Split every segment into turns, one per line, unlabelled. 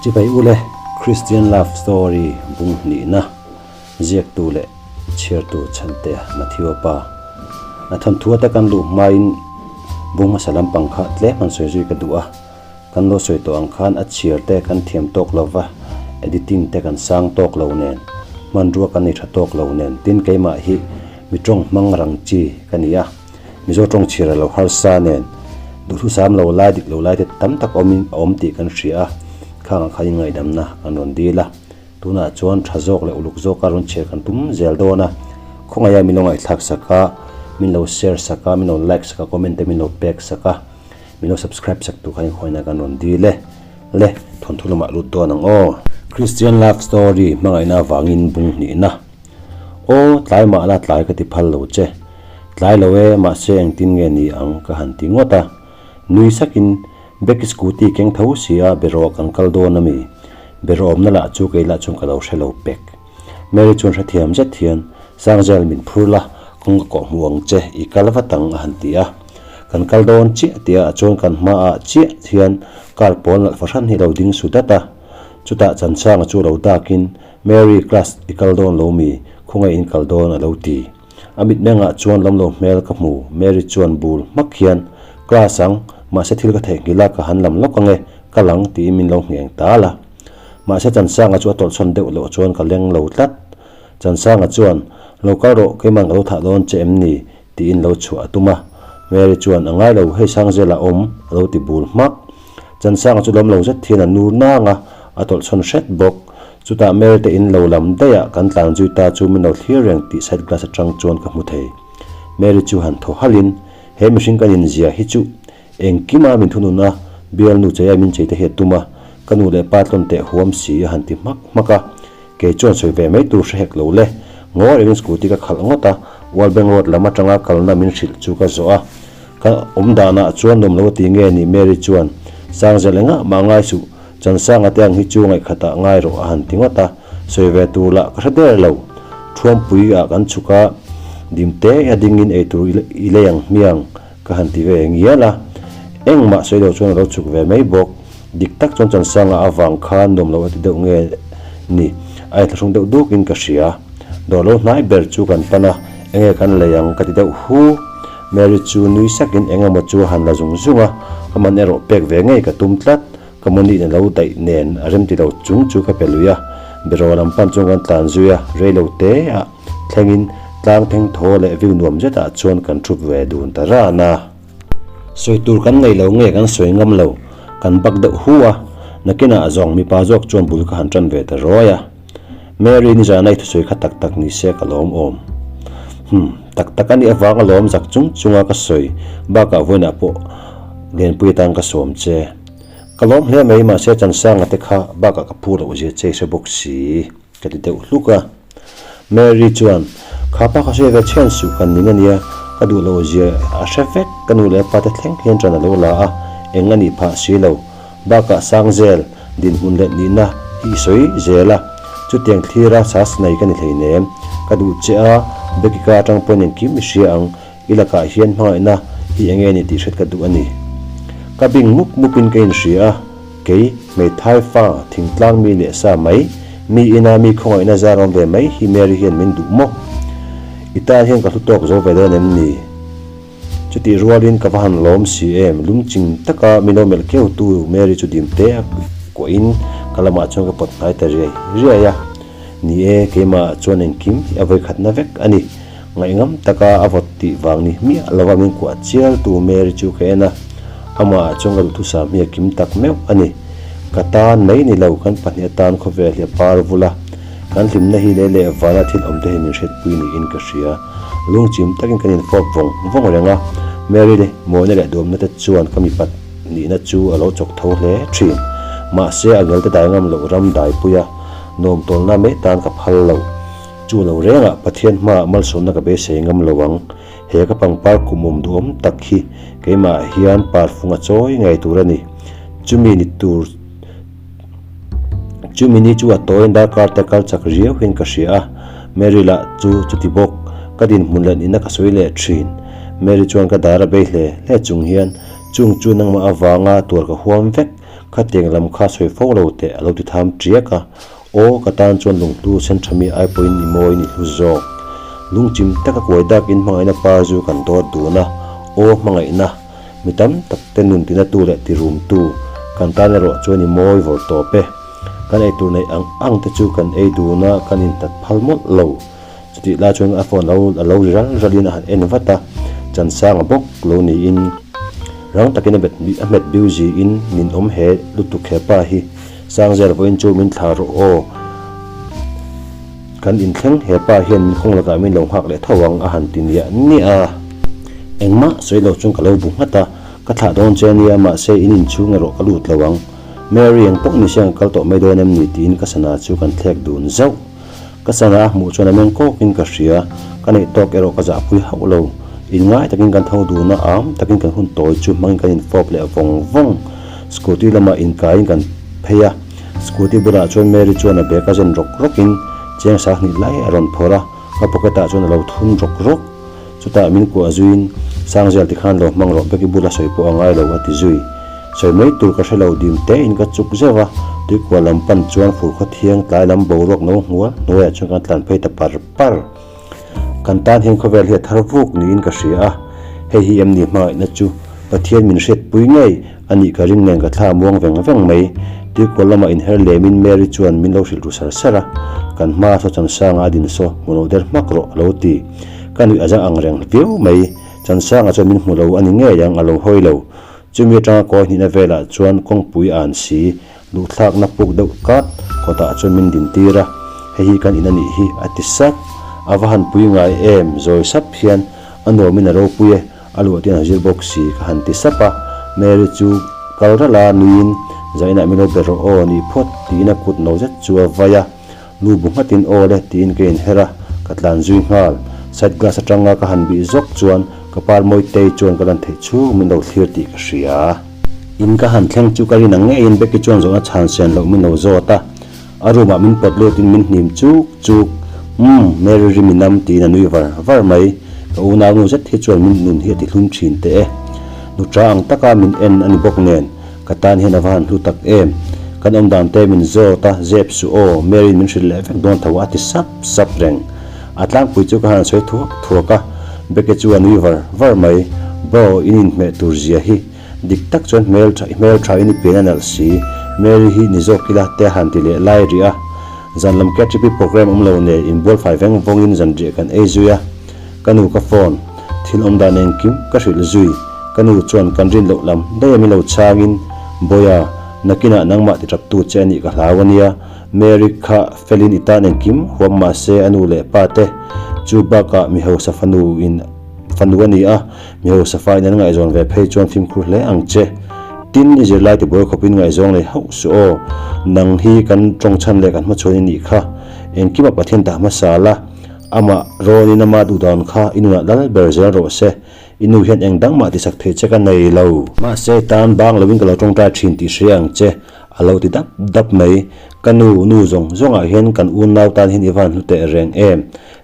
Chibai ule Christian Love Story bung hnihna ziaktu leh chhiartu Chhantea Matthew-a pa a thawnthu ata kan luh hmain bung hmasa lampang kha tlem han sawi zui ka duh a, kan lo sawi tawh ang khan a chhiar te kan thiam tawk lo va, editing te kan sang tawk lo nen, hmanrua kan nei tha tawk lo nen, tin keimah hi mi tawng hmang rang chi ka ni a. Mizo tawng chhir a lo harsa nen duhthusam lo lai dik lo lai te tam tak awmin a awm tih kan hria a, khangah khan inngaihdamna kan rawn dil a. Tunah chuan tha zawk leh uluk zawka rawn chhir kan tum zel dawn a, khawngaia min lo ngaihthlak sak a, min lo share sak a, min lo like sak a, comment te min lo pek sak a, min lo subscribe sak tur khan inkhawina kan rawn dil e. Le, thawnthu lamah lut dawn ang aw. Christian Love Story hmangaihna avangin bung hnihna. Aw, tlai mah la tlai ka ti phal lo che. Tlai lo e, mahse engtin nge ni ang ka han ti ngawt a. Nui sakin Becky scooty keng tho si a beraw kan kal dawn a mi? Beraw awmna lah chu kei lah chuan ka lo hre lo pek. Mary chuan hrethiam zet hian, Sangzel min phur la, kawng ka kawh hmu ang che, i kal vat ang a han ti a. Kan kal dawn chiah tia a chuan kan hmaah chiah hian car pawl nalh fahran hi lo ding su dat a. Chutah Chansanga chu lo dakin, Mary, class i kal dawn lo mi? Khawngaih in kal dawn a lo ti. A mitmengah chuan lamlo hmel ka hmu. Mary chuan bul hmak hian, Class ang, mahse thil ka theihnghilh a, ka han lam lawk ange, kal ang tiin min lo ngheng tal a. Mahse Chansanga chu a tawlhsawn deuh loh chuan ka leng lo tlat. Chansanga chuan, Lo kal rawh, keiman ka lo thah dawn che em ni? tiin lo chhuah a tum a. Mary chuan, A ngai lo, hei Sangzela awm, a lo ti bul hmak. Chansanga chu lawm lo zet hian a nur nang a, a tawlhsawn hret bawk. Chutah Mary te in lo lam daih ah kan tlan zui ta chu min lo thlir reng tih side glass atang chuan ka hmu thei. Mary chu han thaw halh in, He mihring kan inzia hi chu engkima min thunun a, bialnu chei a min chei te hi a tum a, ka nu leh pa tlawn teh huam si a han ti hmak hmak a. Kei chuan sawi ve mai tur hre hek lo le. Ngaw rengin scooty ka khalh ngawt a, Wallbank Road lam atanga kalna min hrilh chu ka zawh a. Ka awm danah chuan nuam lo a ti nge ni Mary chuan, Sangzel engah mah ngai suh, Chansanga te ang hi chu ngaihkhatah ngai rawh a han ti ngawt a, sawi ve tur lah ka hre der lo. Thuampui ah kan chhuk a, dimte a dingin eitur i lei ang hmiang ka han ti ve ngial a. Engmah sawi lo chuan a lo chhuk ve mai bawk. Dik tak chuan Chansanga avang khan nuam lo a ti deuh nge ni, a inthlahrung deuh dukin ka hria. Dawr lo hnai ber chu kan pan a, enge kan lei ang ka ti deuh hu. Mary chu nui sakin eng emaw chu a han la zung zung a, a man erawh pek ve ngei ka tum tlat. Ka mawni na lo daih nen a rem ti lo chung chu ka pe lui a, beraw lam pan chuan kan tlan zui a, rei lo te ah thlengin tlang theng thaw leh view nuam zetah chuan kan thup ve dun ta ran a. Sawi tur kan nei lo nge kan sawi ngam lo, kan bak deuh hu a, nakinah zawng mipa zawk chuan bul ka han tan ve ta ruai a. Mary nizan a i thusawi kha tak tak ni se ka lawm awm. Hum, tak tak a nih avang a lawm zak chung chunga ka sawi bakah vawiinah pawh Lianpui atan ka sawm che. Ka lawm hle mai mahse Chansanga te kha bakah ka phu loh zia che i hre bawk si ka ti deuh hluk a. Mary chuan, Kha pa ka sawi ve chhian suh kan ning a nia, ka duh loh zia a hre vek, ka nu leh pa te thleng hian ṭan a lo la a, eng a nih phah si lo. Bakah Sangzel, dinhmun leh nihna hi i sawi zel a, chutiang thlira sas nei ka ni hleinem. Ka duh che a, Becky ka atang pawhin engkim i hria ang, i lakah hian hmangaihna hi eng nge ni tih hriat ka duh a ni. Ka bing mup mupin ka inhria a, kei, hmeithai fa, thingtlang mi leh sa mai, mi ina mi khawngaihna zar awm ve mai hi Mary hian min duh maw? I tan hian ka hlu tawk zo ve dawn em ni? Chutih rualin ka va han lawm si em, lungching taka min lo melh keu tu Mary chu dim te a kuahin ka lamah chuan ka pawt hnai ta riai riai a. Ni e, keimah chuan engkim hi a vawikhatna vek a ni. Ngaihngam taka a vawt tih vang ni hmiah lova min kuah chial tu Mary chu ka en a, amah chuan ka duhthusam hi a kim tak meuh a ni. Ka tan mai ni lo, kan pahnih atan khawvel hi a par vul a, kan hlimna hi lei leh vana thil awm te hi min hriatpui niin ka hria. Lungchim takin kan infawp vawng vawng reng a, Mary leh mawina leh duamna te chuan ka mipat nihna chu a lo chawk tho hle thin. Mahse a ngel te dai ngam loh ram daipui a, nuam tawlna mai tan ka phal lo. Chu lo rengah Pathian hmaah malsawmna ka beisei ngam lo ang. He ka pangpar kum awm duhawm tak hi keimah hian parfung a chawi ngei tur a ni. Chumi ni tur Chumi ni chu a tawiin darkar te kal chak riau hian ka hria a, Mary lah chu chuti bawk, ka dinhmun leh nihna ka sawi leh thin. Mary chuan ka dar a bei hle hle chung hian, Chung chu nangmah avanga tuar ka huam vek. Khatiang lam kha sawi fo lo teh a lo ti tham tiak a. Aw, ka tan chuan lunghlu sen tha mi ai pawhin i mawiin i hlu zawk. Lungchim taka kuai dakin hmangaihna par zu kan dawt dun a, aw hmangaihna, mi tam tak te nun tinatu leh tirumtu, kan tan erawh chuan i mawi vawr tawp e. Kan eitur neih ang ang te chu kan ei dun a, kan intat phal mawlh lo. Chutih lai chuan a phone lo a lo ri ral ralin a han en vat a, Chansanga bawk lo niin rang takin a bet a hmet busy in min awm he lutuk hepa hi Sangzel vawiin chu min thlah rawh aw kan inthleng hepa hian min kawng lakah min lo nghak leh tho ang a han ti niah niah a. Engmah sawi lo chuan ka lo bu nghat a, ka thlah dawn che ania mahse in inchhung erawh ka lut lo ang. Mary engpawh ni se ang kal tawh mai dawn em ni tiin ka sana chu kan thlek dun zauh. Ka sana a hmuh chuan a meng kawkin ka hria, ka neih tawk erawh ka zahpui hauh lo. Inngai takin kan tho dun a, am takin kan hun tawi chu hmangin kan infawp leh vawng vawng. Scooty lamah inkaiin kan phei a, scooty bulah chuan Mary chuan a bag a zen rawk rawkin cheng sanghnih lai a rawn phawrh a, ka pocket ah chuan a lo thun rawk rawk. Chutah min kuah zuiin, Sangzel tikhan lo hmang rawh, Becky bula sawi pawh a ngai lo a ti zui. Sawi mai tur ka hre lo dim tein ka chuk zeuh a, tuikua lam pan chuan fur khaw thiang tlai lam boruak no hnual hnuaiah chuan kan tlan phei ta par par. Kan tan hian khawvel hi a thar vuk niin ka hria a, hei hi em ni hmangaihna chu Pathian min hriatpui ngei a nih ka ring nen ka thla muang veng veng mai. Tuikua lamah inher lemin Mary chuan min lo hrilh ru sar sar a, kan hmaa saw Chansanga a din saw hmu lo der hmak rawh a lo ti. Ka nuih a zang ang reng viau mai. Chansanga chuan min hmu lo a ni ngei ang a lo hawi lo. Chumi atanga kawi hnihna velah chuan kawngpui a an si, luhthlakna puk deuh kat kawtah chuan min din tir a, hei hi kan in a nih hi a ti sap. A va han pui ngai em, zawi sap hian a nuamin a ropui e, a luah te an zir bawk si ka han ti sap a, Mary chu kal ralh a, nuiin zainah min lo be rawh aw nih phawt tiin a kut no zet chu a vai a. Nu bu nghatin aw le tiin ka inher a, ka tlan zui nghal. Side glass atanga ka han bih zawk chuan ka par Mawitei chuan ka lan theih chhung min lo thlir tih ka hria. In ka han thleng chu ka rin ang ngeiin Becky chuan zawhna chhan sian loh min lo zawt a, a room ah min pawt lutin min hnim chuk chuk. Umm, Mary rim i nam tiin a nui var var mai. Ka unaunu zet hi chuan min nun hi a ti hlum thin teh e. Nutra ang taka min en a ni bawk nen. Ka tan hian a va han hlu tak em? Kan awm dan te min zawt a, zep suh aw, Mary'n min hrilh leh vek dawn tho a ti sap sap reng. A tlangpui chu ka han sawi thuak thuak a, Becky chu a nui var var mai. Bro, in inhmeh tur zia hi dik tak chuan hmel tha, hmel tha in i pian a nalh si, Mary hi ni zawk ila te a han ti leh lai rih a. Zan lam KTP program awm lo nen inbual fai veng vawngin zanriah kan ei zui a. Ka nu ka phone, thil awm dan engkim ka hrilh zui. Ka nu chuan kan rin loh lam daih a min lo chhangin, Bawiha, nakinah nangmah tiṭaptu che a nih ka hlau a nia. Mary kha felin i tan engkim huam mah se a nu leh pa te chu bakah mi hausa fanu in fanu a ni a, mi hausa fa in an ngaihzawn ve phei chuan fimkhur hle ang che. Tin, i zirlai tibuai khawpin ngaihzawng nei hauh suh aw. Nang hi kan tawngchhan leh kan hmachhuan i nih kha. Engkimah Pathian dah hmasa la. Amah rawnin ama duhdan kha i nunah lal ber zel rawh se. I nu hian eng dang mah tisak thei che ka nei lo. Mahse, tan bang loin ka lo tawngtai thin tih hria ang che, a lo ti dap dap mai. Ka nu, nu zawng zawngah hian kan unau tan hian i van hlu teh reng em?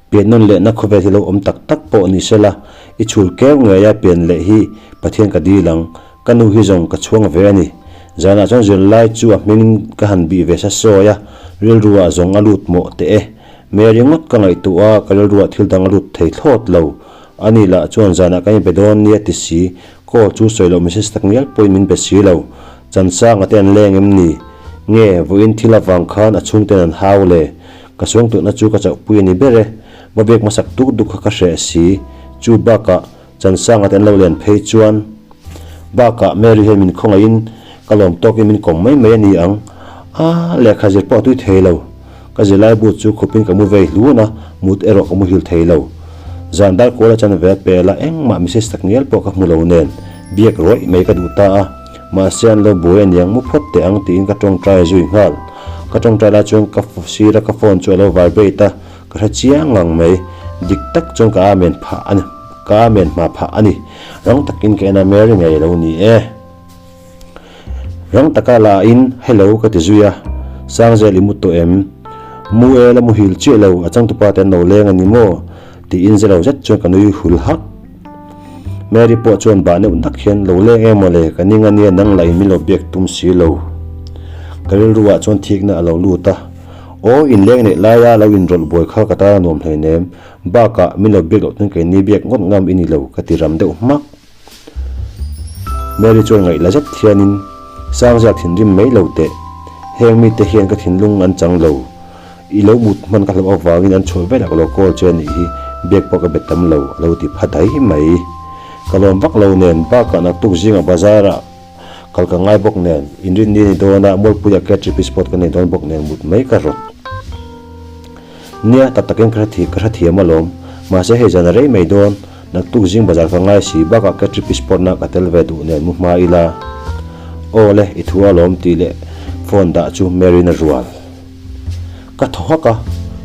Pian nawn lehna khawvel hi lo awm tak tak pawh ni sela, i chhul keu ngeia pian leh hi Pathian ka dil ang. Ka nu hi zawng ka chhuang ve a ni. Zanah chuan zirlai chu a hmingin ka han bih ve sa sawi a, rilru ah zawng a lut mawh teh e. Mary ngawt ka ngaihtuah a, ka rilruah thil dang a lut thei thlawt lo. Ani lah chuan zanah kan inbe dawn nia ti si, call chu sawi loh message tak ngial pawhin min be si lo. Chansanga te an leng em ni? Nge, vawiin thil avang khan a chhungten an hau le? Ka suangtuahna chu ka chauhpui a ni ber e. Va biak hmasak duk duk kha ka hreh si. Chu bakah Chansanga te an lo len phei chuan bakah Mary hian min khawngaihin ka lawm tawkin min kawm mai mai a ni ang. A, lehkha zir pawh a tui thei lo. Ka zirlai but chu khupin ka mu vei hlun a, mut erawh ka muhil thei lo. Zan dar kual a chan ve a pel a, engmah message tak ngial pawh ka hmu lo nen, biak rawih mai ka duh ta a. Mahse an lo buai aniang mu phawt teh ang tiin ka tawngtai zui nghal. Ka tawngtai lai chuan ka sira ka phone chu a lo vibrate a, ka hre chiang ngang mai. Dik tak chuan ka amen phah a ni, ka amen hma phah a ni. Rang takin ka en a, Mary ngei a lo ni e. Rang taka la in hello ka ti zui a, Sangzel i mu tawh em? Mu e la muhil chiah lo, a changtupa te an lo leng a ni maw? Tiin zelo zet chuan ka nui hul hak. Mary pawh chuan bah neuh nak hian lo leng em mawle, ka ning a nia nang lah in min lo biak tum si lo. Ka rilru ah chuan thikna a lo lut a, Aw inleng neih laia lo inrawlh buai kha ka tan a nuam hleinem, bakah min lo biak loh chuan keini biak ngawt ngam i ni lo ka ti ram deuh hmak. Mary chuan ngaih la zet hianin, Sangzia thinrim mai lo teh, heng mite hian ka thinlung an chang lo, i lo mut hman ka hlauh avangin an chhuah velah ka lo call che a nih hi, biak pawh ka bet tam lo, a lo ti pha dai mai. Ka lawm vak lo nen, bakah naktuk zingah bazar ah kal ka ngai bawk nen, inrinni a ni dawn a, Mualpuiah KTP spot ka nei dawn bawk nen mut mai ka rawt. Nia, tak takin ka hrethiam alawm, mahse hei zan a rei mai dawn, Naktuk zing bazar ka ngai si bakah ka trip sport na ka tel ve duh nen mu hma ila. Aw le, i thu alawm tih leh phone dah chu Mary'n a rual. Ka thaw hak a,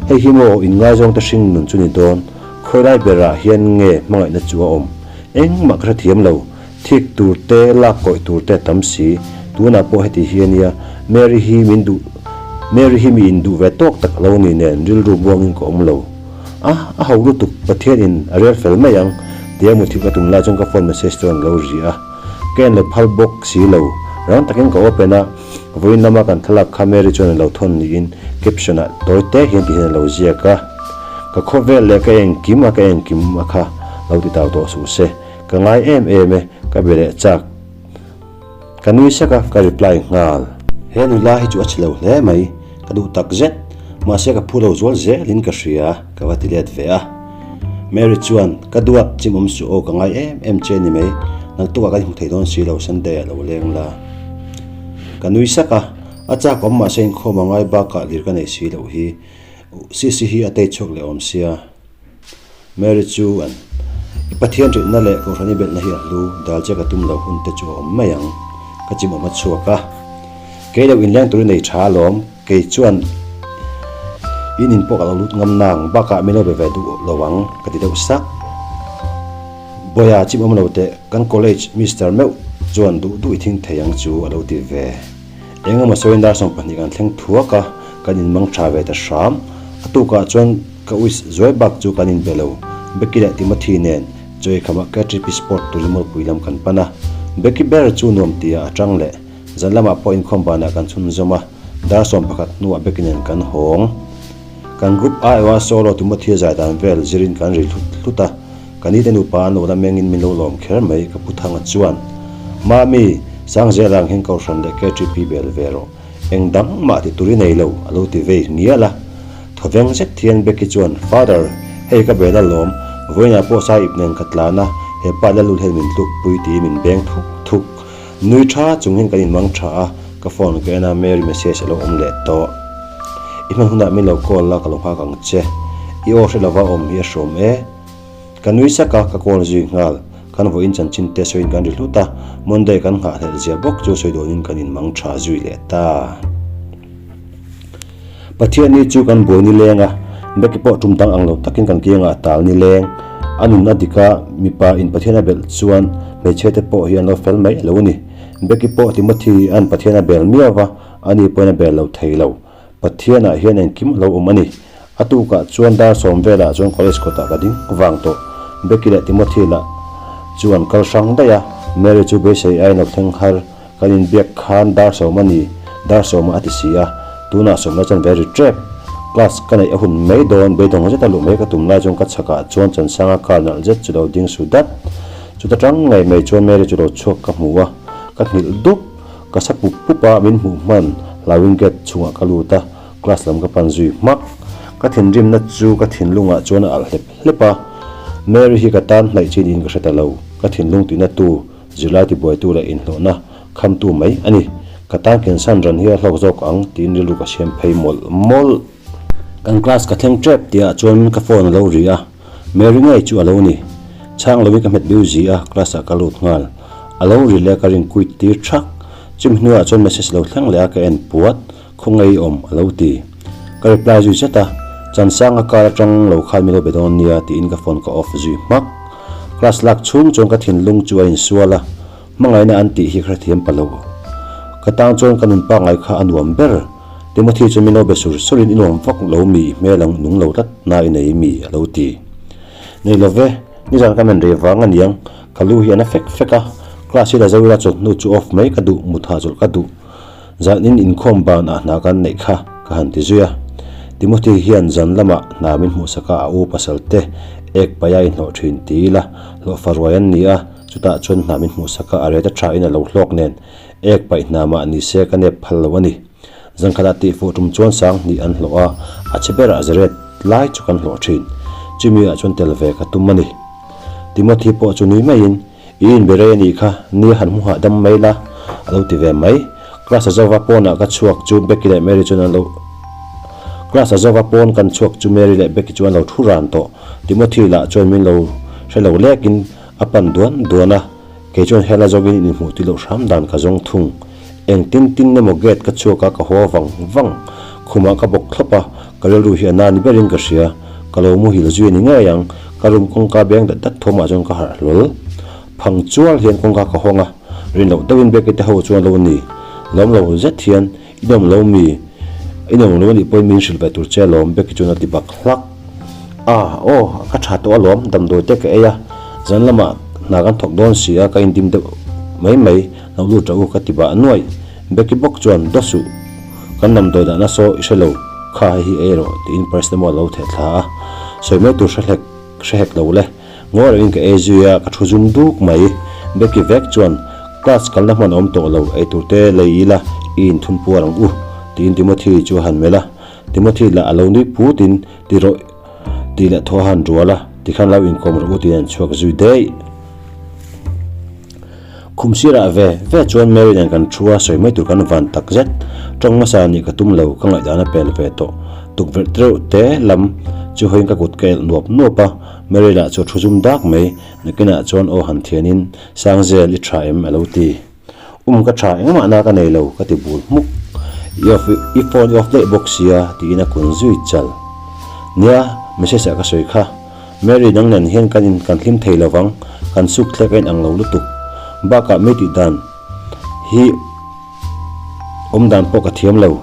hei hi maw inngaizawng te hring nun chu ni dawn, khawilai berah hian nge hmangaihna chu a awm? Engmah ka hrethiam lo, thik tur te, lak kawih tur te a tam si, tunah pawh heti hi a nia, Mary hi min duh Mary hi mi induh ve tawk tak lo ni nen rilru buangin ka awm lo. A, a ho lutuk, Pathian in a rel fel mai ang, tia muthilh ka tum lai chuan ka phone message chuan a lo ri a. Ka en lo phal bawk si lo. Rang takin ka open a, vawiin lama kan thlalak kha Mary chuan a lo thawn niin caption ah tawi te hian ti hian a lo ziak a. Ka khawvel leh ka engkim a ka engkim a kha lo ti tau tawh suh se. Ka ngai em em e, ka be leh chak. Ka nui sek a, ka reply nghal. He nula hi chu a chhe lo hle mai, ka duh tak zet. Mahse ka phu lo zual zelin ka hria, ka va ti let ve a. Mary chuan, Ka duat, chim awm suh aw, ka ngai em em che ni mai. Naktukah kan hmu thei dawn si lo, Sunday ah lo leng la. Ka nui sak a, a chak awm mahse inkhawm a ngai bakah lir ka nei si loh hi. Sisi hi a tei chhuak leh awm sia. Mary chu an I Pathian rinna leh Kohhran i belhna hi a hlu, dal che ka tum lo hun te chu a awm mai ang. Ka chim awm a chhuak a. Kei lo inleng tur i nei tha alawm, kei chuan in in pawh ka lo lut ngam nang, bakah min lo be ve duh lo ang ka ti deuh sak. Bawia chim awm lo teh, kan college mister meuh chuan duh duh i thing thei ang chu a lo ti ve. Eng emaw sawiin dar 20 kan thleng thuak a, kan inmang tha ve ta hram. A tukah chuan ka ui zuai bak chu kan inbe lo. Becky leh Timothy nen chawi khamah KTP Sport turin Mualpui lam kan pan a. Becky ber chu nuam tia a tang leh. Zan lamah pawh inkhawm banah kan chhunzawm a, dar 11 hnuah Becky nen kan hawng. Kan group aiawha solo Timothy zai dan vel zirin kan ri hlut hlut a. Ka nite nupa an lo la mengin min lo lawm kher mai, ka pu Thanga chuan, Mami, Sangzel ang hian Kohhran leh KTP bel ve rawh, eng dang mah ti tur i nei lo, a lo ti vei ngial a. Thawveng zet hian Becky chuan, Father, hei ka bel alawm, vawiinah pawh sai ip nen ka tlan a, he pa Lalul hian min tluk pui tiin min beng thuk thuk. Nui tha chung hian kan inmang tha a, ka phone ka en a, Mary message a lo awm leh tawh. I hman hunah min lo call la, ka lo nghak ang che. I aw hre lova awm hi a hrawm e. Ka nui sak a, ka call zui nghal. Kan vawiin chanchin te sawiin kan ri hlut a, Monday kan nghahhlelh zia bawk chu sawi dawnin kan inmang tha zui leh ta. Pathianni chu kan buai nileng a, Becky pawh tum dang ang lo takin kan kiangah a tal nileng. A nun a dik a, mipa in Pathian a belh chuan hmeichhia te pawh hi an lo fel mai lo a ni. Becky pawh Timothy an Pathian a bel miau va, ani pawhin a bel lo thei lo. Pathianah hian engkim a lo awm a ni. A tukah chuan dar sawm velah chuan college kawtah ka ding vang tawh. Becky leh Timothy lah chu an kal hrang daih a, Mary chu beisei aiin lo thleng har. Kan inbiak khan dar sawm a ni, dar sawmah a ti si a, tunah sawmna chuan ve ri tep. Class ka neih a hun mai dawn, beidawng zeta luh mai ka tum lai chuan ka chhakah chuan Chansanga car nalh zet chu lo ding su dat. Chuta tang ngei mai chuan Mary chu lo chhuak ka hmu a, ka nghilh dup. Ka sa pup pup a, min hmuh hman hlauin gate chhungah ka lut a, class lam ka pan zui hmak. Ka thinrimna chu ka thinlungah chuan a alh hlep hlep a, Mary hi ka tan hnaih chin in ka hre ta lo, ka thinlung tihna tu, zirlai tibuaitu leh inhlawhna khamtu mai a ni. Ka tan kensan ran hi a hlawk zawk ang tiin rilru ka siam phei mawlh mawlh. Kan class ka thleng tep tihah chuan ka phone a lo ri a, Mary ngei chu a lo ni. Chhang loin ka hmet busy a, class ah ka lut nghal. A lo ri leh ka rin quit tir thak. Chumi hnuaiah chuan message lo thleng leh a ka en puat, khaw ngei awm a lo ti. Ka reply zui zet a, Chansanga car atang lo khan min lo be dawn nia tiin ka phone ka off zui hmak. Class lak chhung chuan ka thinlung chu a insual a, hmangaihna an tih hi ka hrethiam pa lo. Ka tan chuan ka nun pangngai kha a nuam ber. Timothy chu min lo be sur surin i nuam vak lo mi i hmel ang nung lo tlat na i nei mi a lo ti. Nei lo ve, nizan ka men rei vang aniang, ka lu hi a na fek fek a, class hi la zo ila chawlh hnu chu off mai ka duh, mut hah chawlh ka duh. Zanin inkhawm banah hna kan neih kha ka han ti zui a. Timothy hian zan lamah hna min hmuhsak a, a u pasal te ek paih a inhlawh thin ti ila hlawhfa ruai an ni a, chutah chuan hna min hmuhsak a, a reta tha in a lo hlawk nen ek paih hna mah ni se ka nep phal lo a ni. Zan khatah tihfuh tum chuan sang hnih an hlawh a, a chhe berah zariat lai chu kan hlawh thin. Chumi ah chuan tel ve ka tum a ni. Timothy pawh chu nui maiin I inbe rei a nih kha, ni han hmu hahdam mai la, a lo ti ve mai. Class a zova pawnah ka chhuak chu Becky leh Mary chuan an lo Class a zova pawn kan chhuak chu Mary leh Becky chu an lo thu ran tawh. Timothy lah chuan min lo hre lo lekin a pan duan duan a, kei chuan hela zawngin inhmuh ti loh hram dan ka zawng thung. Engtin tin emaw gate ka chhuak a ka haw vang vang. Khumah ka bawk thlawp a, ka rilru hi a na ni berin ka hria. Ka lo muhil zui a ni ngei ang, ka room kawngka beng dat dat thawmah chuan ka harh hlawl. Phang chual hian kawngka ka hawng a, rin loh deuhin Becky te ho chuan lo ni. Lawm lo zet hian, I nawm lo mi? I nawm lo anih pawhin min hrilh ve tur che alawm, Becky chuan a ti bak hlak. A, aw, ka tha tawh alawm, damdawi te ka ei a, zan lamah hna kan thawk dawn si a, ka indim deuh mai mai, lo lut rawh u ka ti bah nuaih. Becky bawk chuan, Daw suh, kan damdawi dahna saw i hre lo, kha hei hi ei rawh, tiin paracetamol a lo theh thla a. Sawi mai tur hre hlek hre hek lo le. Ngawi rengin ka ei zui a, ka thu zum duk mai. Becky vek chuan, Class kalna hman a awm tawh lo, eitur te lei ila, i inthun puar ang u, tiin Timothy chu a han melh a. Timothy lah a lo nui phut in, Ti rawh, tih leh thaw a han rual a, tikhan lo inkawm rawh u tiin an chhuak zui daih. Khum sirah ve ve chuan Mary nen kan thu a, sawi mai tur kan van tak zet. Tawng hmasa nih ka tum lo, ka ngaihdan a pel ve tawh. Tukverh tereuh te lam chu hawiin ka kut ka elh nuap nuap a, Mary lah chu a thu zum dak mai. Nakinah chuan aw han thianin, Sangzel i tha em? a lo ti. Um ka tha engmah na ka nei lo ka ti bul hmuk. I off i phone i off daih bawk sia tiin a kun zui chal. Nia, message ah ka sawi kha. Mary nang nen hian kan in kan hlim thei lovang, kan suk thlek a in ang lo lutuk. Bakah mi tih dan hi awm dan pawh ka thiam lo.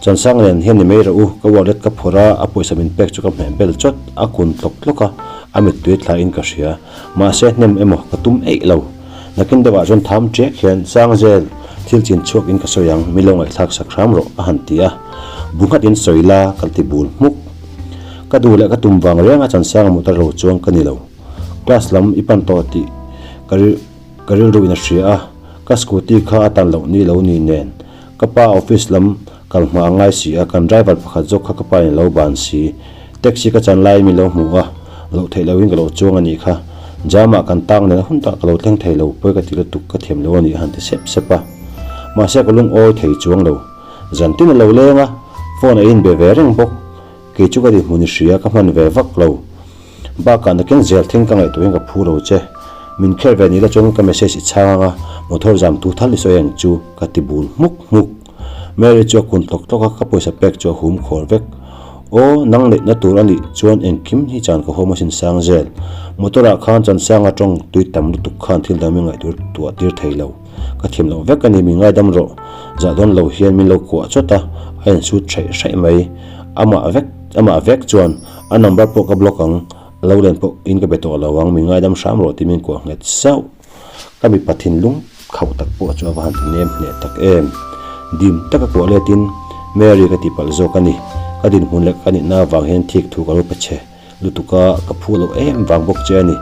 Chansang nen hian ni mai rawh u, ka wallet ka phawrh a, a pawisa min pek chu ka hmeh bel chawt, a kun tlawk tlawk a, a mittui thla in ka hria. Mahse hnem emaw ka tum eih lo. Nakin deuhah chuan tham ṭek hian Sangzel thil chin chhuak in ka sawi ang, min lo ngaihthlak sak hram rawh a han ti a. Bu nghat in sawi la ka ti bul hmuk. Ka duh leh ka tum vang reng a Chansanga motor lo chuang ka ni lo. Class lam i pan tawh tih ka ka rilru in a hria a, ka scooty kha a tan loh ni lo ni nen ka pa office lam kal hma a ngai si a, kan driver pakhat zawk kha ka pa in a lo ban si. Taxi ka chan laiin min lo hmu a, loh theih lohin ka lo chuang a nih kha. Jam ah kan tang nen a hun tak ka lo thleng thei lo, pawi ka ti lutuk, ka thiam lo a nih a han ti sep sep a. Mahse ka lungawi thei chuang lo. Zan tin a lo leng a, phone a inbe ve reng bawk. Kei chu ka dinhmun i hria, ka hman ve vak lo. Bakah nakin zel thing ka ngaihtuahin ka phu lo che. Min kher ve ni la chuan ka message i chhang ang a, motor zam tu thal i sawi ang chu, ka ti bul hmuk hmuk. Mary chu a kun tlawk tlawk a, ka pawisa pek chu a hum khawr vek. Aw, nang neihna tur a nih chuan engkim hi chan ka hawm asin sang zel. Motor ah khan chan sanga tawng tui tam lutuk khan thil dang min ngaihtuah tuah tir thei lo. Ka thiam loh vek a ni, min ngaidam rawh. Zah dawn lo hian min lo kuah chawt a, a insut hraih hraih mai. Amah vek, amah vek chuan a number pawh ka block ang, a lo len pawh in ka be tawh lo ang, min ngaidam hram rawh tih min kuah nghet sauh. Ka mipa thinlung khauh tak pawh chu a va han ti nem hneh tak em. Dim taka kuah letin Mary ka tihpalh zawk a ni. Ka dinhmun leh ka nihna avang hian thik thu ka lo pe che lutuk a, ka phu loh em vang bawk che a ni.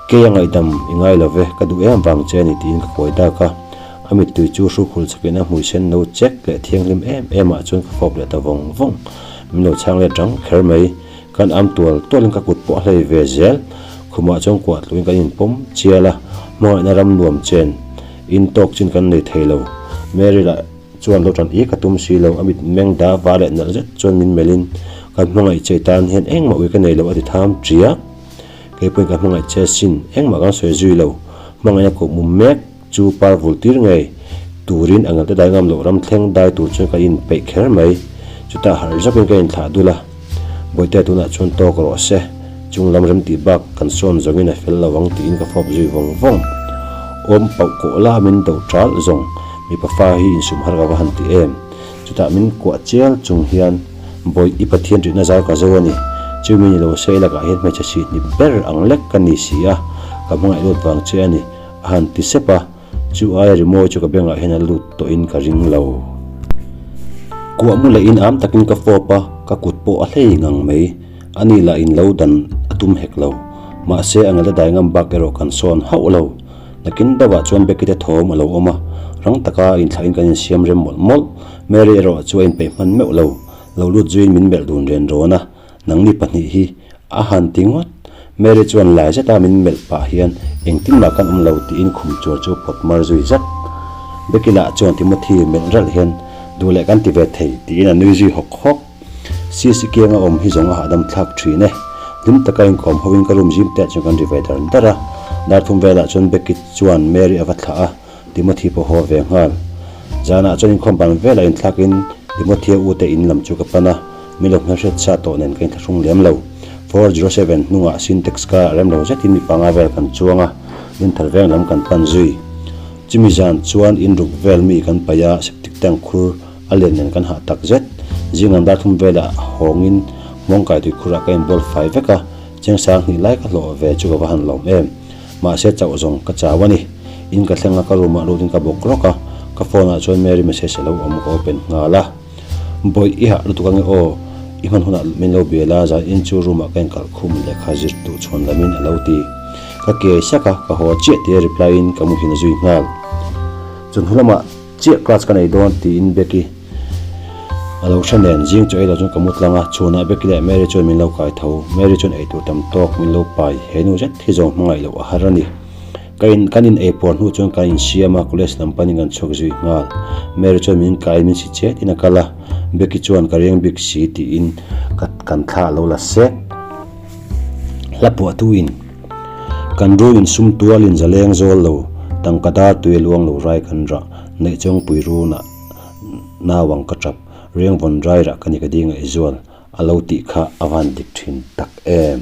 Kei a ngaihdam i ngai lo ve, ka duh em vang che a ni tiin ka kuai dak a. A mittui chu hrukhul chakin a hmui sen no chek leh thianghlim em em ah chuan ka fawp leh ta vawng vawng. Min lo chhang let rang kher mai. Kan am tual tualin ka kut pawh a hlei ve zel. Khumah chuan kuah tluin kan inpawm chial a, hmangaihna ram nuam chen in tawk chin kan nei thei lo. Mary lah chuan lo tan i ka tum si lo, a mit meng da va leh nalh zet chuan min melhin, Kan hmangaih che tan hian engmah ui ka nei lo a ti tham ṭiak. Kei pawhin ka hmangaih che sin, engmah kan sawi zui lo. Hmangaihna kawh mum mek chu par vul tir ngei turin a ngalte dai ngam loh ram thleng dai tur chuan ka inpeih kher mai. Chutah harh zawkin ka inthlah dul a, Bawihtea tunah chuan tawk rawh se, chung lam rem tih bak kan sawn zawngin a fel lo ang tiin ka fawp zui vawng vawng. Awm pauh kawh la min do ṭalh zawng, mipa fa hi insum har ka va han ti em. Chutah min kuah chial chung hian, Bawih, i Pathian rihna zar ka zo a ni. Chumi ni lo se i lakah hian hmeichhe sihhnip ber ang lek ka ni si a, ka hmangaih lut vang che a ni. A han ti sep a, Chu aia rimawi chu ka bengah hian a lut tawhin ka ring lo. Kuah mu leh in am takin ka fawp a, ka kut pawh a hlei ngang mai. Ani lah in lo dan a tum hek lo. Mahse a ngala dai ngam bak erawh kan sawn hauh lo. Nakin deuhah chuan Becky te thawm a lo awm a, rang taka inthlahin kan insiam rem mawlh mawlh. Mary erawh chu a inpeih hman meuh lo. Lo lut zuiin min melh dun ren rawn a, Nangni pahnih hi a han ti ngawt. Mary chuan lai zeta min melh pah hian engtin mah kan awm lo tiin khum chuar chu pawt mar zui zat. Becky lah chuan Timothy melh ralh hian duh leh kan ti ve thei tiin a nui zui hawk hawk. Sisi kianga awm hi zawng a hahdam thlak thin e. Hlim taka inkawm hoin ka room zim te ah chuan kan ri ve dar dar a. Dar thum velah chuan Becky chuan Mary a va thlah a, Timothy pawh haw ve nghal. Zanah chuan inkhawm ban velah inthlakin Timothya u te in lam chu ka pan a, min lo hmelhriat sa tawh nen ka inthlahrung lem lo. 407 hnungah Sintex car a rem lo zetin mi panga vel kan chuang a, Dinthar veng lam kan pan zui. Chumi zan chuan in ruk vel mi kan paih a, septic tank khur a len nen kan hah tak zet. Zing lam dar thum velah hawngin Hmawngkai tuikhurah ka inbual fai vek a, Chengsang hnih lai ka hlawh ve chu ka va han lawm em. Mahse chauh zawng ka chau a ni. In ka thleng a, ka room ah lut in ka bawk rawk a, ka phone ah chuan Mary message a lo awm ka open nghal a. Bawih i hah lutuk ange aw, i hman hunah min lo bial a, zan in chu room ah ka inkalh khum lehkha zir duh chhuan lam in a lo ti. Ka kiai sak a, ka haw chiah tia reply in ka muhin a zui nghal. Chawhnu lamah chiah class ka nei dawn tiin Becky a lo hre nen zing chu ei lo chuan ka mu tlang a, chhunah Becky leh Mary chuan min lo kai tho. Mary chuan eitur tam tawk min lo pai, he nu zet hi zawng hmangaih loh a har a ni. Ka in kan in ei puar hnu chuan kan insiam a, college lam panin kan chhuak zui nghal. Mary chuan min kai min si chet in a kal a, Becky chuan ka riang bik si tiin ka kan thla a lo la sek. Hla puahtu in kan ru in sum tual in zaleng zawl lo, tangka dar tui a luang lo rai kan rah, neih chawngpui runah nauang ka tap, riang vawn rai rah ka ni ka ding ngaihzual. A lo tih kha a van dik thin tak em.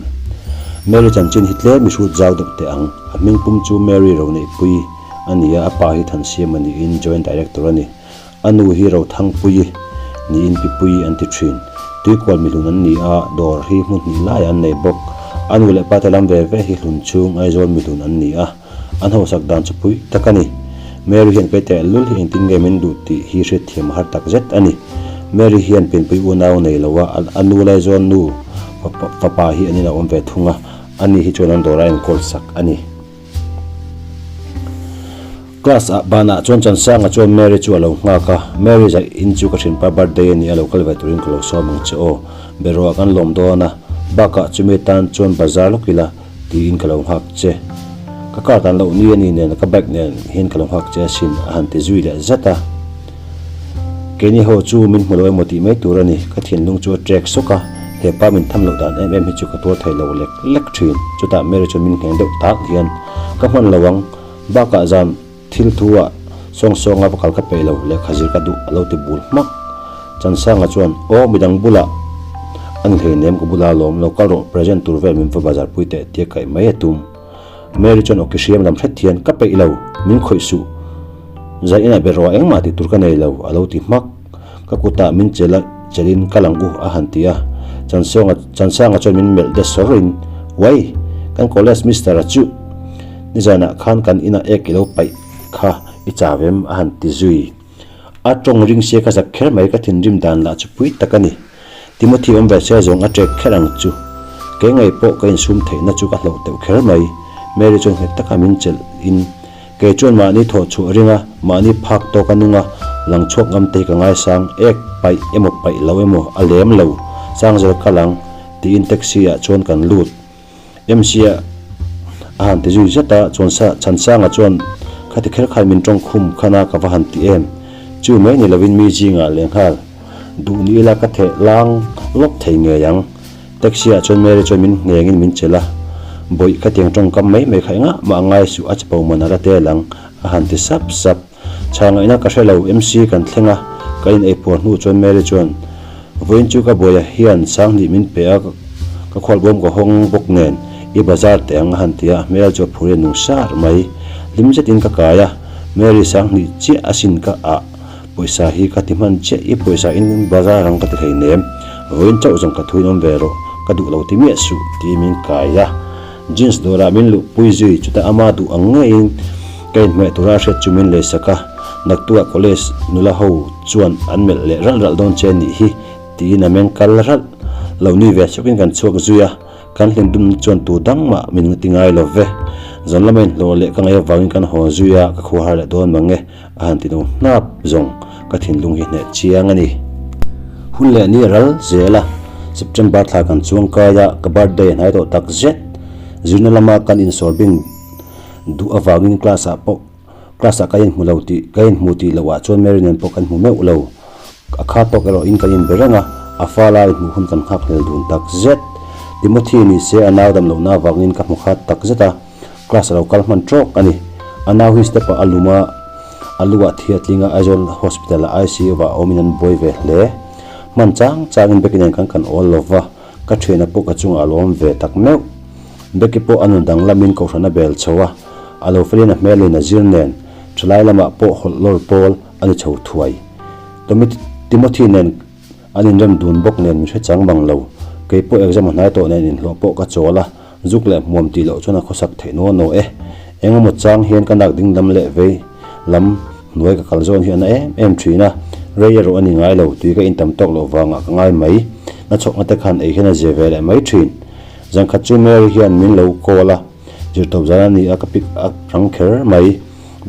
Mary chanchin hi tlem i hrut zau deuh teh ang. A hming pum chu Mary Roneihpuii a ni a, a pa hi Thansiama niin Joint Director a ni. A nu hi Rothangpuii niin Pipuii an ti thin. Tuikual mihlun an ni a, dawr hi hmun hnih laiah an nei bawk. A nu leh pa te lam ve ve hi hlun chhung Aizawl mihlun an ni a. An hausak dan chu pui tak a ni. Mary hian kei teh lul hi engtin nge min duh tih hi hriatthiam a har tak zet a ni. Mary hian pianpui unau nei lo a, a nu laizawn nu fapa hi an in a awm ve thung a, ani hi chuan an dawr a enkawl sak a ni. Class ah banah chuan Chansanga chuan Mary chu a lo nghak a, Mary zaih in chu ka hrinpa birthday a ni a, lo kal ve turin ka lo sawm ang che aw. Beraw ah kan lawm dawn a, bakah chumi tan chuan bazar lawk ila, Tiin ka lo nghak che. Ka car tan loh ni a ni nen ka bike nen hian ka lo nghak che asin a han ti zui leh zat a. Keini ho chu min hmu lo emaw tih mai tur a ni. Ka thinlung chu a trek sawk a, he pa min tham loh dan em em hi chu ka tuar thei lo lek lek thin. Chutah Mary chuan min ngheng deuh tak hian ka hman lo ang. Bakah zan thil thu ah sawng sawng a va kal ka peih lo, lehkha zir ka duh a lo ti bul hmak. Chansanga chuan, Aw midang bulah a ni hleinem ka bula lawm lo kal rawh present tur vel min va bazar pui teh tia kaih mai a tum. Mary chuan awki hriam lam hret hian, Ka peih lo, min khawih suh. Zan inah ber rawh engmah tih tur ka nei lo a lo ti hmak. Ka kutah min chelh a chelhin kal ang u a han ti a. Chansonga Chansanga chuan min melh de sawrin, Uai! Kan college mister a chuh! Nizanah khan kan inah ek i lo paih kha i chau em? a han ti zui. A tawng ring sia ka zak kher mai, ka thinrim dan lah chu pui tak a ni. Timothy awm ve se zawng a ṭek kher ang chu. Kei ngei pawh ka insum theihna chu ka hloh teuh kher mai. Mary chuan nghet taka min chelh in, Kei chuan mahni thawh chhuah ring a, mahni phak tawk a nung a, lang chhuak ngam te hi ka ngaisang, ek paih emaw paih lo emaw a lem lo, Sangzel kal ang, tiin taxi ah chuan kan lut. MC a han ti zui zet a, chuan sa Chhansanga chuan khati kher khan min tawng khum khan a ka va han ti em? Chu mai ni lovin mi zingah lehnghal duh ni ila ka theh lang lawk thei ngei ang. Taxi ah chuan Mary chuan min nghengin min chelh a, Bawih khatiang tawngkam mai mai kha engah mah a ngai suh a chapo man a la tel ang a han ti sap sap. Chha ngaihna ka hre lo, MC kan thleng a, ka in eipuar hnu chuan Mary chuan, Vawiin chu ka buaia hian Sanghnih min pe a, ka khualbawm ka hawng bawk nen, i bazar teh ang a han ti a, a hmel chu a phur in nung sar mai. Hlim zetin ka kai a, Mary Sanghnih chiah asin ka ah pawisa hi ka ti hman chiah, i pawisa in bazar ang ka ti hleinem, vawiin chauh zawng ka thuin awm ve rawh, ka duh lo ti miah suh tiin min kai a. Jeans dawrah min luhpui zui, chutah ama duh ang ngeiin. Ka inhmeh tura a hriat chu min leisak a, naktuah college nula ho chuan an melh leh ralh ralh dawn che nih hi tiin a meng kal ralh. Lo nui ve sukin kan chhuak zui a, kan hlim dumna chuan tu dang mah min ti ngai lo ve. Zan lama inhlawh leh ka ngaih avangin kan haw zui a, ka khuahar leh dawn mang e. A han ti no hnap zawng ka thinlung hi hneh chiang a ni. Hun leh ni a ral zel a, September thla kan chuang kai a, ka birthday a hnai tawh tak zet. Zirna lama kan insawr bing duh avangin class ah pawh class ah ka inhmu lo tih ka inhmu tih loh ah chuan Mary nen pawh kan hmu meuh lo. A kha tawk erawh in kan inbe reng a, a fa lai hmuh hun kan nghak hlel dun tak zet. Timothy ni se a nau dam lohna avangin ka hmu khat tak zet a. Class a lo kal hman trawk a ni. A nau hi step ah a lum a, a lu ah thi a tling a, Aizawl Hospital ah ICU ah awmin an buai ve hle. Hman chang changin Becky nen khan kan awl lo va, ka thiana pawh ka chungah a lawm ve tak meuh. Becky pawh a nun danglamin kohhran a bel chho a, a lo felin a hmelin a zir nen thalai lamah pawh hawlh lawr pawl a ni chho thuai. Timothy nen An inrem dun bawk nen min hre chang bang lo. Kei pawh exam a hnai tawh nen inhlawh pawh ka chawl a, zuk leh hmuam tih loh chuan a khawsak theih nual naw e. Eng emaw chang hian ka nak ding lam leh vei lam hnuai ka kal zawn hi a na em em thin a, rei erawh a ni ngai lo, tui ka intam tawk loh vangah ka ngai mai. Na chhawkna te khan ei hian a zia ve leh mai thin. Zankhat chu Mary hian min lo call a, zirtawp zan a ni a ka pick up rang kher mai.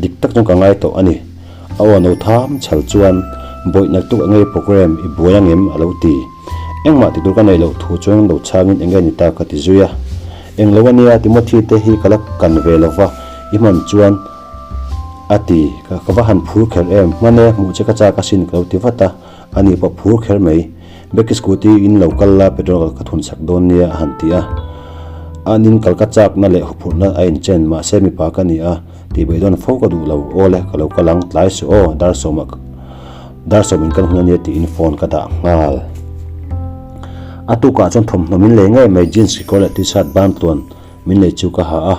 Dik tak chuan ka ngai tawh a ni. A aw no tham chhal chuan bawih naktuk enge program i buai angem a lo ti. Engmah ti tur ka neih loh thu chuan lo chhangin enge ni ta ka ti zui a. Englo a nia Timothy te hi ka la kan ve lova i hman chuan a ti. Ka va han phur kher em hman e hmuh che ka chak asin ka lo ti vat a, ani pawh phur kher mai. Becky scooty in lo kal la petrol ka thun chak dawn nia a han ti a. An in kal ka chakna leh huphurhna a inchen mahse mipa ka ni a. Tih beih dawn fo ka duh lo, aw le ka lo kal ang, tlai suh aw, dar sawmah dar sawm in kan hun ania tiin phone ka dah nghal. A tukah chuan thawmhnaw min lei ngei mai, jeans kekawr leh t-shirt ban tluan min lei chu ka ha a,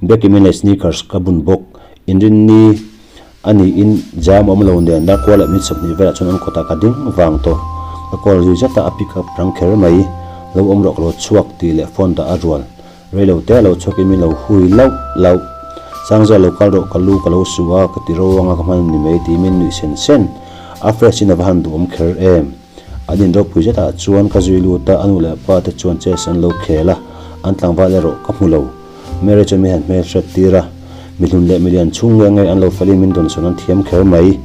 Becky min lei sneakers ka bun bawk, inrinni a niin jam awm lo nen dar kual leh min 20 velah chuan an kawtah ka ding vang tawh, ka call zui zat a, a pick up rang kher mai, lo awm rawh ka lo chhuak tih leh phone dah a rual. Rei lo te a lo chhuak in min lo hui lauh lauh. Sangzia lo kal rawh ka lu ka lo su a, ka ti ro anga ka hman ni mai tiin min nuih sen sen. A fresh in a va han duhawm kher em. An in ropui zetah chuan ka zui lut a, a nu leh pa te chuan chess an lo khel a, an tlangval erawh ka hmu lo. Mary chuan min han hmel hriat tir a, mihlun leh milian chhung nge nge an lo fel in min dawnsawn an thiam kher mai.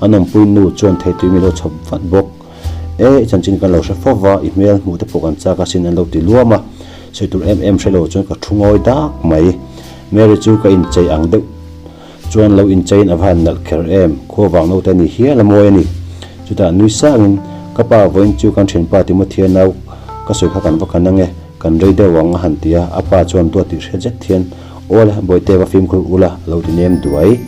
An awmpui nu chuan theitui min lo chhawp vat bawk. E, i chanchin kan lo hre fo va, i hmel hmuh te pawh kan chak asin an lo ti luam a, sawi tur em em hre lo chuan ka thu ngawi dak mai. Mary chu ka inchei ang deuh chuan lo incheiin a va han nalh kher em, khua vang naute a ni hial a mawi a ni. Chutah nui sangin, Ka pa, vawiin chu kan thianpa Timothea nau ka sawi kha kan va kan ange, kan rei deuh ang a han ti a, a pa chuan duat tih hriat zet hian, Aw le, Bawihte va fimkhur ula a lo ti nem duai.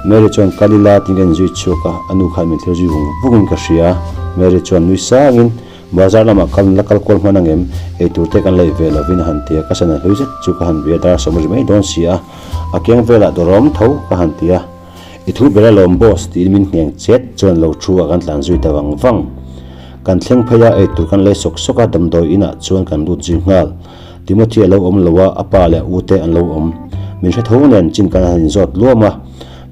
Mary chuan kal ila tiin ka inzui chhuak a, a nu khan min thlir zui vung vungin ka hria. Mary chuan nui sangin, Bazar lamah kal la kal kual hman angem, eitur te kan leih ve lovin a han ti a, ka sana hlui zet chu ka han bia dar sawm ri mai dawn si a, a keng velah dawrawm tho ka han ti a. I thu ber alawm boss tiin min ngheng chet chuan lo thu a kan tlan zui ta vang vang. Kan thleng phei a, eitur kan lei sawk sawk a, damdawi inah chuan kan lut zui nghal. Timothy a lo awm lo a, a pa leh a u te an lo awm. Min hre tho nen chin kan han inzawt luam a,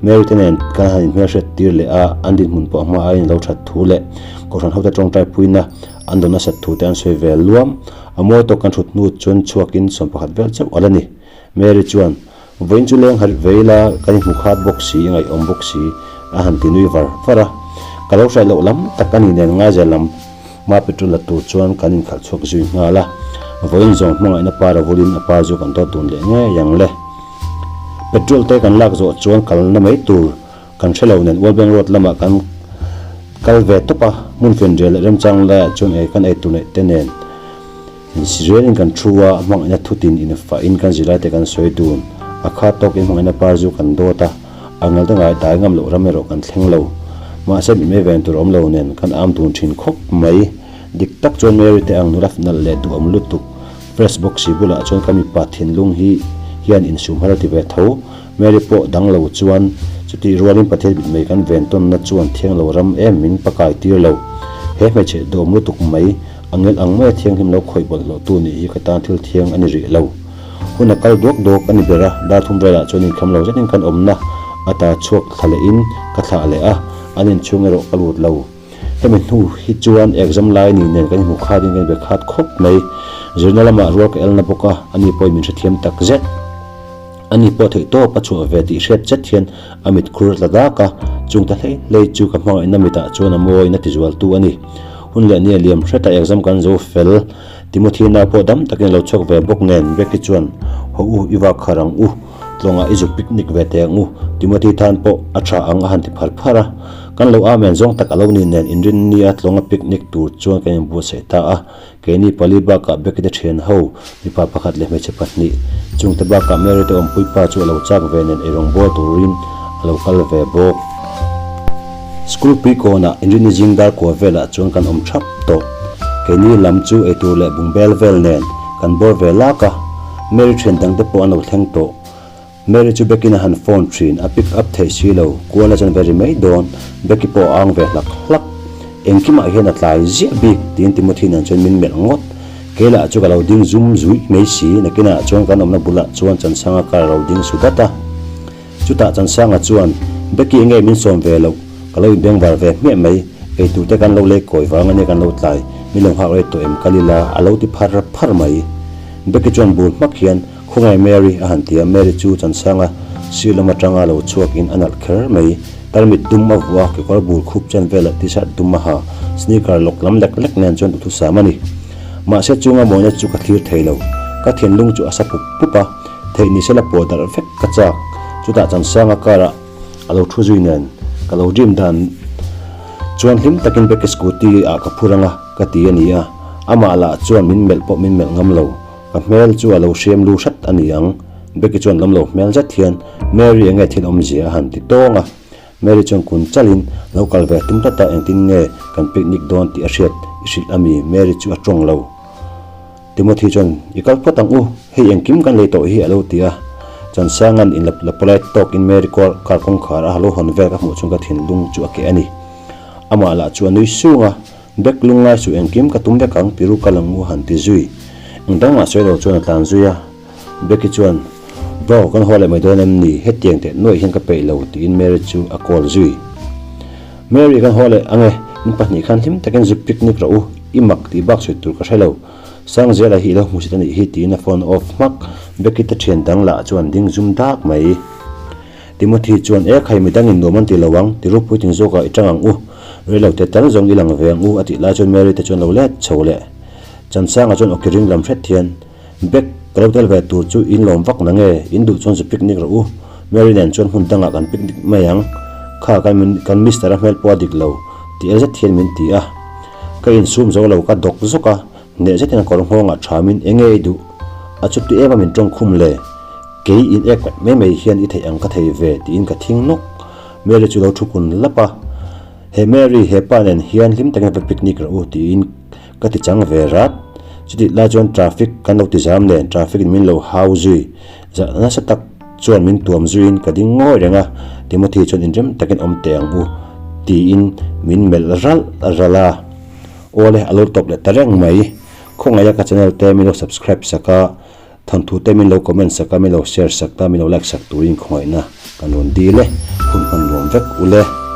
Mary te nen kan han inhmelhriat tir leh a, an dinhmun pawh a hma aiin lo that thu leh Kohhran hote tawngtai puina an dawn nasat thu te an sawi ve luam. A mawi tawk kan thut hnu chuan chhuakin 11 vel chauh a la ni. Mary chuan, Vawiin chu leng harh ve ila, kan inhmu khat bawk si, i ngaihawm bawk si, a han ti nui var var a. Ka lo hriat loh lam tak a ni nen ngaizel lam hma petrol la tur chuan kan inkhalh chhuak zui nghal a. Vawiin zawng hmangaihna par a vulin a par chu kan dawt dun leh ngei ang le. Petrol te kan lak zawh chuan kalna mai tur kan hre lo nen Ualbeng Road lamah kan kal ve tawp a, hmun fianrial leh remchang laiah chuan ei kan ei tur neih te nen Insirilin kan thu a, a hmangaihna thutin infahin kan zirlaite kan sawi dun. A khat tawkin hmangaihna par zu kan dawt a, a ngal te ngai dai ngam loh ram erawh kan thleng lo. Mahse mitmei ven tur awm lo nen kan am dun thin khawp mai. Dik tak chuan Mary te ang nula nalh leh duhawm lutuk fresh bawk si bulah chuan ka mipa thinlung hi hian insum har a ti ve tho. Mary pawh dang lo chuan chutih rualin Pathian mitmei kan ven tawnna chuan thiang lo ram em min pakai tir lo. He hmeichhe duhawm lutuk mai. A ngel ang maia thianghlim lo khawih bawlhhlawhtu nih hi ka tan thil thiang a ni rih lo. Hun a kal duak duak a ni ber a, dar thum velah chuan inkham lo zetin kan awmna a ta chhuak thla lehin ka thlah leh a, an inchhung erawh ka lut lo. Hemi hnu hi chuan exam lai ni nen kan inhmu khatin kan inbe khat khawp mai. Zirna lamah rual ka elna bawk a, ani pawhin min hrethiam tak zet. Ani pawh theih tawp a chhuah ve tih hriat chet hian a mit khur tla dak a, chung ta hlei hlei chu ka hmangaihna mitah chuan a mawiin a tizualtu a ni. Hun leh nia liam hreta exam kan zo fel. Timothy nau pawh dam takin a lo chhuak ve bawk nen Becky chuan, Haw u, i vak khar ang u, tlawngah i zuk picnic ve teh ang u, Timothy tan pawh a tha ang a han ti phar phar a. Kan lo amen zawng tak a lo ni nen inrinnia tlawnga picnic tur chuan kan inbuatsaih ta a, keini pali bakah Becky te thian ho, mipa pakhat leh hmeichhe pahnih, chungte bakah Mary te awmpui pa chu a lo chak ve nen eirawng bawl turin a lo kal ve bawk. School pui kawnah inrinni zing dar kua velah chuan kan awm thap tawh. Keini lam chu eitur leh bungbel vel nen kan bawr ve lak a, Mary thian dangte pawh an lo thleng tawh. Mary chu Becky-in a han phone thin, a pick up theih si lo, kual a chuan ve ri mai dawn, Becky pawh a ang ve hlak hlak. Engkimah hian a tlai ziah bik tiin Timothy nen chuan min melh ngawt. Kei lah chu ka lo ding zum zuih mai si, nakinah chuan kan awmna bulah chuan Chansanga car a lo ding su dat a. Chutah Chansanga chuan, Becky enge min sawm ve loh, ka lo inbengvar ve hmiah mai, eitur te kan lo lei kawi vang ania kan lo tlai, min lo nghak rei tawh em kal ila, a lo ti phar phar mai. Becky chuan bul hmak hian, Khawngaih Mary a han ti a, Mary chu Chansanga sir lam atanga lo chhuakin a nalh kher mai. Tarmit dum a vuah a, kekawr bul khup chen velah t-shirt dum a ha, sneaker lawk lam lek lek nen chuan duhthusam a ni. Mahse chunga mawina chu ka thlir thei lo, ka thinlung chu a sa pup pup a, Theih ni sela pawh darh vek ka chak. Chutah Chansanga car ah a lo thu zui nen ka lo dream dan chuan hlim takin Becky scooty ah ka phur anga ka ti a ni a, amah lah chuan min melh pawh min melh ngam lo. Ka hmel chu a lo hriam lu hrat a ni ang. Becky chuan lam lo hmel zet hian Mary enge thil awmzia a han ti tawng a. Mary chuan kun chalin lo kal ve tum tlat a, engtin nge kan picnic dawn tih a hriat i hrilh a mi? Mary chu a tawng lo. Timothy chuan, I kal phawt ang u, hei engkim kan lei tawh hi a lo ti a. Chansanga'n in la polite tawkin Mary car kawngkhar a lo hawn vel ka hmuh chuan ka thinlung chu a keh a ni. Amah lah chu a nui sung a, Bek lungngai suh engkim ka tum vek ang ti ru kal ang u a han ti zui. Eng dangah sawi lo chuan a tlan zui a. Becky chuan, Bro, kan haw leh mai dawn em ni? Hetiang teh nuaih hian ka peih lo tiin Mary chu a call zui. Mary kan haw leh ange, in pahnih khan hlim takin zuk picnic rawh u, i mak tih bak sawi tur ka hre lo. Sangzela hi i lo hmusit a nih hi tiin a phone off hmak. Becky te thian dang lah chuan ding zum dak mai. Timothy chuan, E khai midangin nuam an ti lo ang, ti rupui tin zawkah i tang ang u, rei lo te tal zawng i lang ve ang u a tih lai chuan Mary te chuan lo let chho leh. Chansanga chuan awki ring lam hret hian, Bek, ka lo tel ve tur chu in lawm vak na nge, in duh chuan zu picnic rawh u. Mary nen chuan hmun dangah kan picnic mai ang. Kha kan kan Mister a hmel pawh a dik lo, ti el zet hian min ti a. Ka insum zo lo ka dawk zawk a, hneh zetin a kawr nghawngah thamin enge i duh? A chuti em a min tawng khum le? Kei in ek mai mai hian i theih ang ka thei ve tiin ka thing nawk. Mary chu lo thu kun lap a, He Mary, he pa nen hian hlim takin va picnic rawh u tiin Ka ti chang ve rat. Chutih lai chuan traffic kan lo ti zam nen traffic in min lo hau zui. Zah nasa tak chuan min tuam zuiin ka ding ngawi reng a, Timothy chuan inrem takin awm teh ang u tiin min melh ralh ralh a. Awle a lo tawp leh ta reng mai. Khawngaih a ka channel te min lo subscribe sak a, thawnthu te min lo comment sak a, min lo share sak ta, min lo like sak turin khawngaihna kan rawn dil e. Hun hman nuam vek ule.